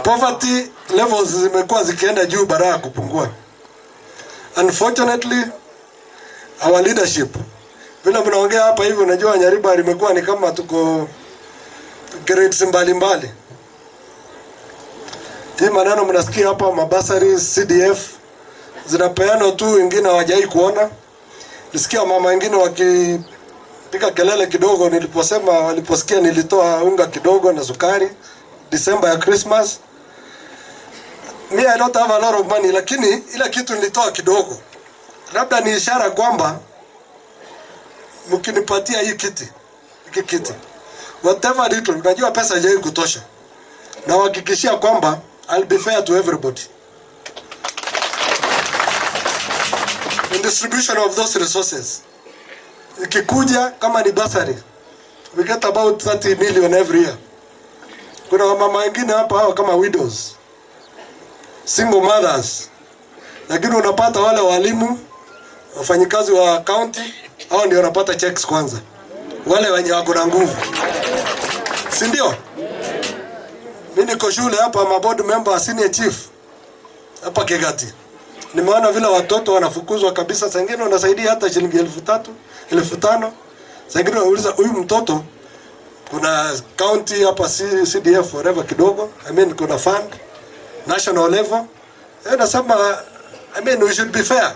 Poverty levels zimekuwa zikienda juu badala ya kupungua. Unfortunately, our leadership, vile mnaongea hapa hivi, unajua Nyaribari imekuwa ni kama tuko grades mbalimbali. Hii maneno mnasikia hapa, mabursary CDF zinapeanwa tu, wengine hawajai kuona. Nisikia mama wengine wakipiga kelele kidogo niliposema, waliposikia nilitoa unga kidogo na sukari December ya Christmas. Me, I don't have a lot of money, lakini ile kitu nilitoa kidogo, labda ni ishara kwamba mkinipatia hii kiti, hiki kiti, whatever little, unajua pesa haijai kutosha, na uhakikishia kwamba I'll be fair to everybody in distribution of those resources. Ikikuja kama ni bursary, we get about 30 million every year. Kuna wamama wengine hapa hao kama widows, single mothers, lakini unapata wale walimu, wafanyikazi wa county, hao ndio wanapata checks kwanza, wale wenye wako na nguvu, si ndio? Mimi niko shule hapa, ma board member, senior chief hapa Kegati, nimeona vile watoto wanafukuzwa kabisa. Saa ingine wanasaidia hata shilingi 3,000, 5,000. Saa ingine wanauliza huyu mtoto, kuna county hapa CDF whatever kidogo, I mean kuna fund national level. Nasema, I mean, we should be fair.